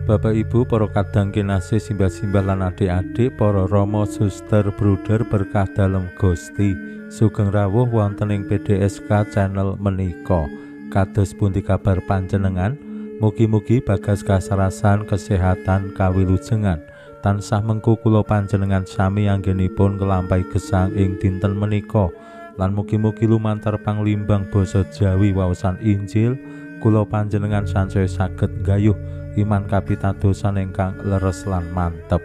Bapak Ibu, para kadang kinasih, simbah-simbah lan adik-adik, para rama, suster, bruder berkah dalem Gusti. Sugeng rawuh wonten ing PDSK channel menika. Kados pundi kabar panjenengan? Mugi-mugi bagas kasarasan, kesehatan, kawilujengan tansah mengku kula panjenengan sami anggenipun nglampahi gesang ing dinten menika. Lan mugi-mugi lumantar panglimbang basa Jawi waosan Injil kula panjenengan sansaya saged nggayuh iman kapitadosan ingkang leres lan mantep.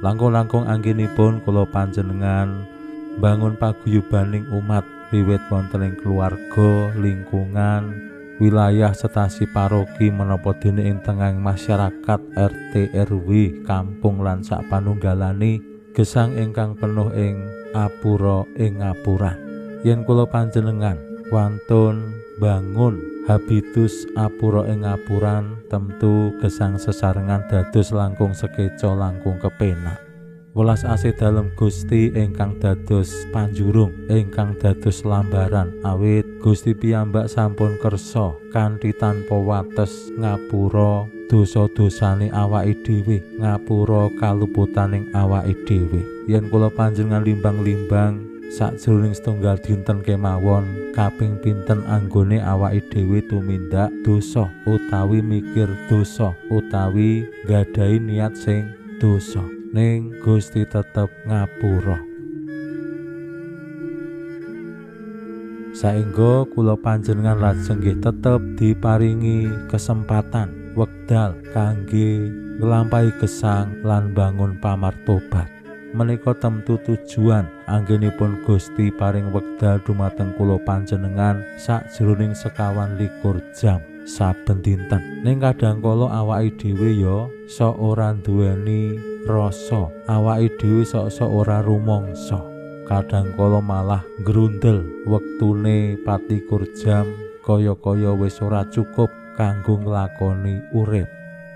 Langkung-langkung anggenipun kula panjenengan bangun paguyubaning umat wiwit wonten ing keluarga, lingkungan, wilayah setasi paroki menapa dene ing tengahing masyarakat RT RW, kampung lan sak panunggalane gesang ingkang penuh ing apura ing ngapuran. Yen kula panjenengan wantun bangun habitus apura ing ngapuran, tentu gesang sesarengan dados langkung sekeca langkung kepenak. Welas asih dalem Gusti ingkang dados panjurung, ingkang dados lambaran, awit Gusti piyambak sampun kersa kanthi tanpa wates ngapura dosa-dosane awake dhewe, ngapura kaluputaning awake dhewe. Yen kula panjenengan limbang-limbang sakjroning setunggal dinten kemawon kaping pinten anggone awake dhewe tumindak dosa utawi mikir dosa utawi nggadahi niat sing dosa, ning Gusti tetep ngapura. Saengga kula panjenengan lajeng nggih tetep diparingi kesempatan wekdal kangge nglampahi gesang lan bangun pamartobat. Menika tentu tujuan anggenipun Gusti paring wekdal dumateng kula panjenengan sakjroning 24 jam saben dinten. Ning kadang kala awake dhewe ya sok ora duweni rasa, awake dhewe sok-sok ora rumangsa. Kadang kala malah grundel wektune 24 jam kaya-kaya wis ora cukup kanggo nglakoni urip.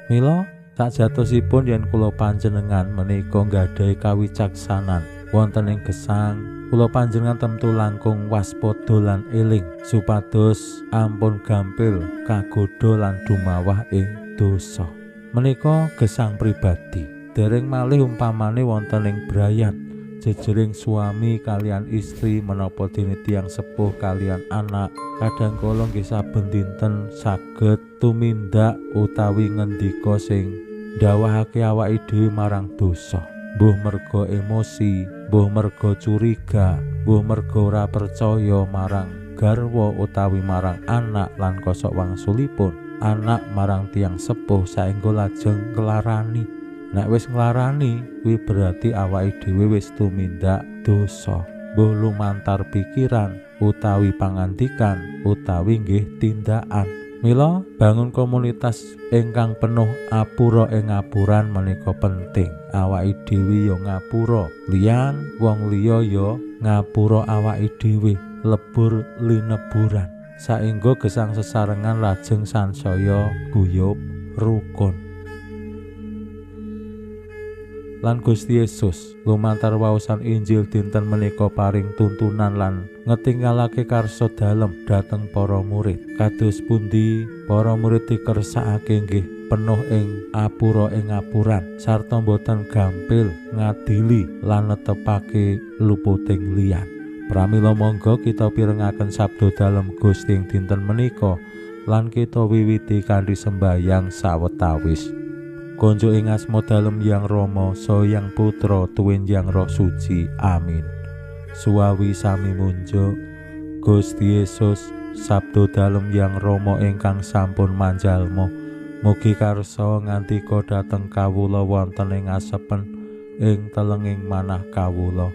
Mila sakjatosipun yen kula panjenengan menika nggadahi kawicaksanan wonten ing gesang, kula panjenengan tentu langkung waspada lan eling supados ampun gampil kagodha lan dumawah ing dosa. Menika gesang pribadi. Dereng malih umpamane wonten ing brayat jejering suami kalian istri menapa dene tiyang sepuh kalian anak, kadang kala nggih saben dinten saged tumindak utawi ngendika sing ndawahake awake dhewe marang dosa. Mbuh merga emosi, mbuh merga curiga, mbuh merga ora percaya marang garwa utawi marang anak lan kosok wangsulipun anak marang tiyang sepuh saengga lajeng nglarani. Nek wis nglarani kuwi berarti awake dhewe wis tumindak dosa, mbuh lumantar pikiran utawi pangandikan utawi nggih tindakan. Mila bangun komunitas ingkang penuh apura ing ngapuran menika penting. Awake dhewe ya ngapura liyan, wong liya ya ngapura awake dhewe, lebur lineburan. Saengga gesang sesarengan lajeng sansaya guyub rukun. Lan Gusti Yesus lumantar waosan Injil dinten menika paring tuntunan lan ngetinggalake karsa dalem dhateng para murid. Kados pundi para murid dikersakake nggih penuh ing apura ing ngapuran sarta boten gampil ngadili lan netepake luputing liyan. Pramila monggo kita pirengaken sabda dalem Gusti ing dinten menika lan kita wiwiti kanthi sembayang sawetawis. Konjuk ing asma dalem Yang Rama, Sang Putra, tuwin Yang Roh Suci. Amin. Suwawi sami munjuk Gusti Yesus, sabda dalem Yang Rama ingkang sampun manjalma, mugi karsa ngantika dhateng kawula wonten ing asepen ing telenging manah kawula.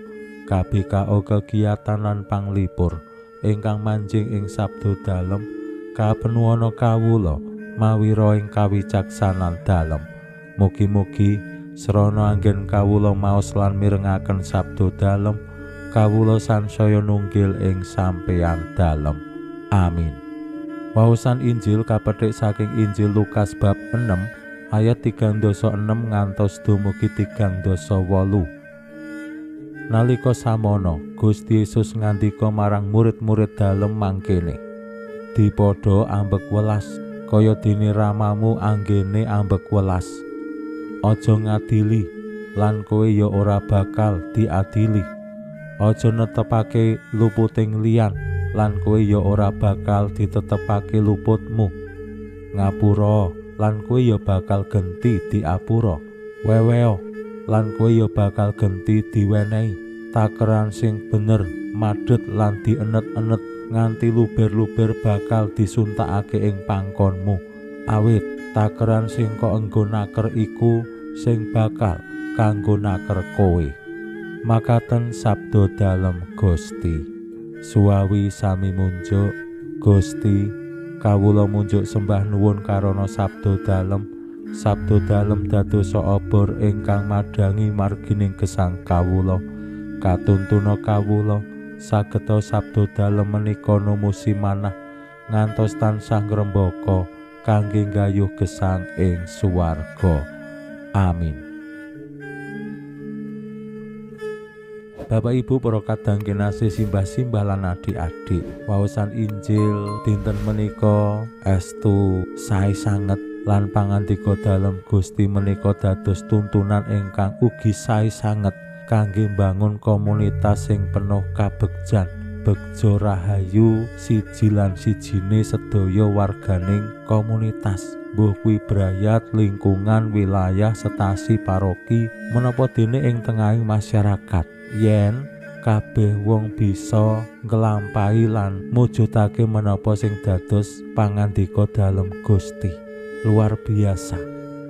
KBKO kegiatan lan panglipur ingkang manjing ing sabda dalem kapenuwana kawula mawira ing kawicaksanan dalem. Mugi-mugi Srana anggen kawula maos lan mirengaken sabda dalem, kawula sansaya nunggil ing sampeyan dalem. Amin. Waosan Injil kapethik saking Injil Lukas bab 6 ayat 36 ngantos dumugi 38. Nalika samono Gusti Yesus ngandika marang murid-murid dalem mangkene, dipadha ambek welas kaya dene ramamu anggene ambek welas. Aja ngadili lan kowe ya ora bakal diadili. Aja netepake luputing liyan lan kowe ya ora bakal ditetepake luputmu. Ngapura lan kowe ya bakal genti diapura. Weweo lan kowe ya bakal genti diwenehi. Takeran sing bener, madhet lan dienet-enet nganti luber-luber bakal disuntakake ing pangkonmu. Awit takeran sing kok enggo naker iku sing bakal kanggo naker kowe. Makaten sabda dalem Gusti. Suwawi sami munjuk Gusti, kawula munjuk sembah nuwun karana sabda dalem. Sabda dalem dadosa obor ingkang madhangi margining gesang kawula. Katuntuna kawula sageta sabda dalem menika numusi manah ngantos tansah ngrembaka kangge nggayuh gesang ing swarga. Amin. Bapak Ibu para kadang kinasih, simbah-simbah lan adik-adik, waosan Injil dinten menika estu sae sanget lan pangandika dalem Gusti menika dados tuntunan ingkang ugi sae sanget kangge mbangun komunitas sing penuh kabegjan, begja rahayu siji lan sijine sedaya warganing komunitas. Mbuh kuwi brayat, lingkungan, wilayah, setasi, paroki, menapa dene ing tengahing masyarakat. Yen kabeh wong bisa nglampahi lan mujudake menapa sing dados pangandika dalem Gusti. Luar biasa.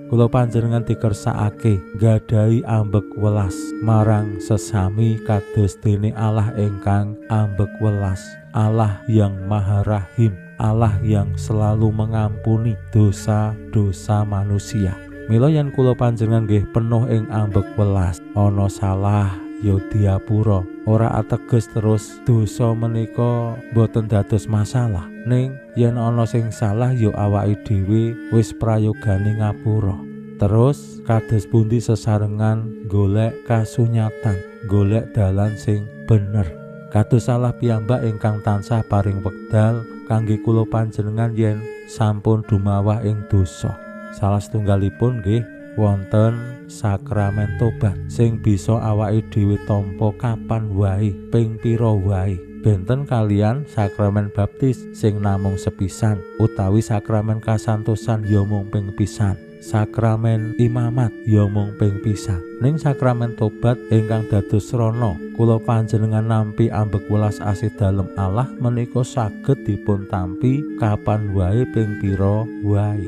Kula panjenengan dikersakake nggadahi ambek welas marang sesami kados dene Allah ingkang ambek welas, Allah yang Maha Rahim, Allah yang selalu mengampuni dosa-dosa manusia. Mila yen kula panjenengan nggih penuh ing ambek welas, ana salah ya diapura, ora ateges terus dosa menika boten dados masalah. Ning yen ana sing salah ya awake dhewe wis prayogane ngapura. Terus kados pundi sesarengan golek kasunyatan, golek dalan sing bener. Kados salah piyambak ingkang tansah paring wekdal kangge kula panjenengan yen sampun dumawah ing dosa. Salah setunggalipun nggih wonten sakramen tobat sing bisa awake dhewe tampa kapan wae, ping pira wae. Benten kalian sakramen baptis sing namung sepisan, utawi sakramen kasantosan ya mung ping pisan, sakramen imamat ya mung ping pisan. Ning sakramen tobat ingkang dados srana kula panjenengan nampi ambek welas asih dalem Allah menika saged dipun tampi kapan wae, ping pira wae.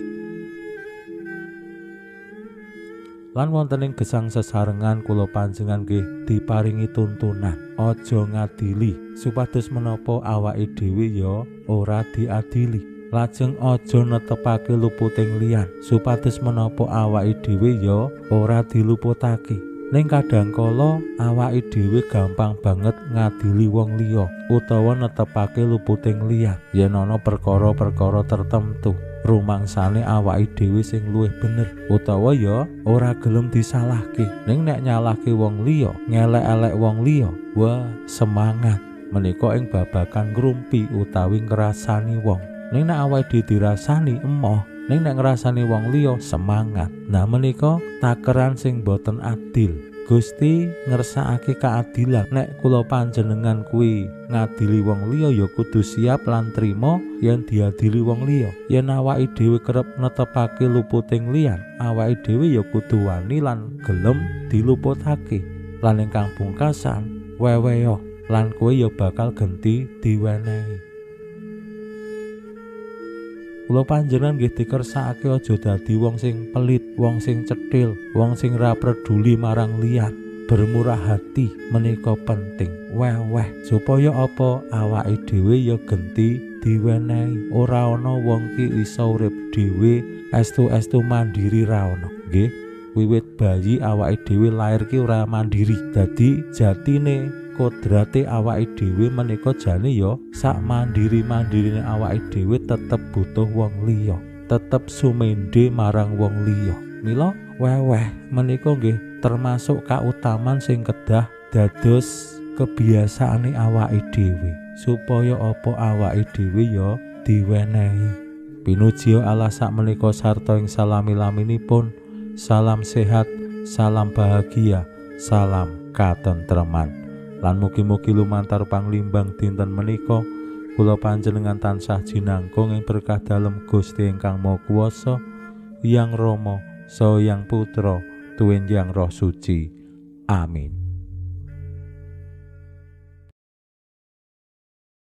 Lan wonten ing gesang sesarengan kula panjenengan nggih diparingi tuntunan, aja ngadili supados menapa awake dhewe ya ora diadili. Lajeng aja netepake luputing liyan supados menapa awake dhewe ya ora diluputake. Ning kadang kala awake dhewe gampang banget ngadili wong liya utawa netepake luputing liyan yen ana perkara-perkara tertentu. Rumangsane awake dhewe sing luwih bener utawa ya ora gelem disalahke. Ning nek nyalahke wong liya, ngelek-elek wong liya, wah semangat. Menika ing babagan ngrumpi utawi ngrasani wong. Ning nek awake dhewe dirasani emoh, ning nek ngrasani wong liya semangat. Nah menika takeran sing boten adil. Gusti ngersakake keadilan. Nek kula panjenengan kuwi ngadili wong liya ya kudu siap lan trima yen diadili wong liya. Yen awake dhewe kerep netepake luputing liyan, awake dhewe ya kudu wani lan gelem diluputake. Lan ingkang pungkasan, weweyo lan kowe ya bakal genti diwenehi. Kula panjenengan nggih dikersakake aja dadi wong sing pelit, wong sing cethil, wong sing ra peduli marang liyan. Bermurah hati menika penting. Weweh supaya apa awake dhewe ya genti diwenehi. Ora ana wong ki iso urip dhewe estu-estu mandiri ra ana. Nggih. Wiwit bayi awake dhewe lair ki ora mandiri. Dadi jatine kodrate awake dhewe menika jane ya sak mandiri-mandirine awake dhewe tetep butuh wong liya, tetep sumende marang wong liya. Mila weweh menika nggih termasuk kautaman sing kedah dados kebiasaane awake dhewe, supaya apa awake dhewe ya diwenehi. Pinuji Allah sak menika sarta ing salami-laminipun. Salam sehat, salam bahagia, salam katentreman. Lan mugi-mugi lumantar panglimbang dinten menika kula panjenengan tansah jinangkung ing berkah dalem Gusti ingkang Maha Kuwasa, Hyang Rama, Saha Hyang Putra, tuwin Hyang Roh Suci. Amin.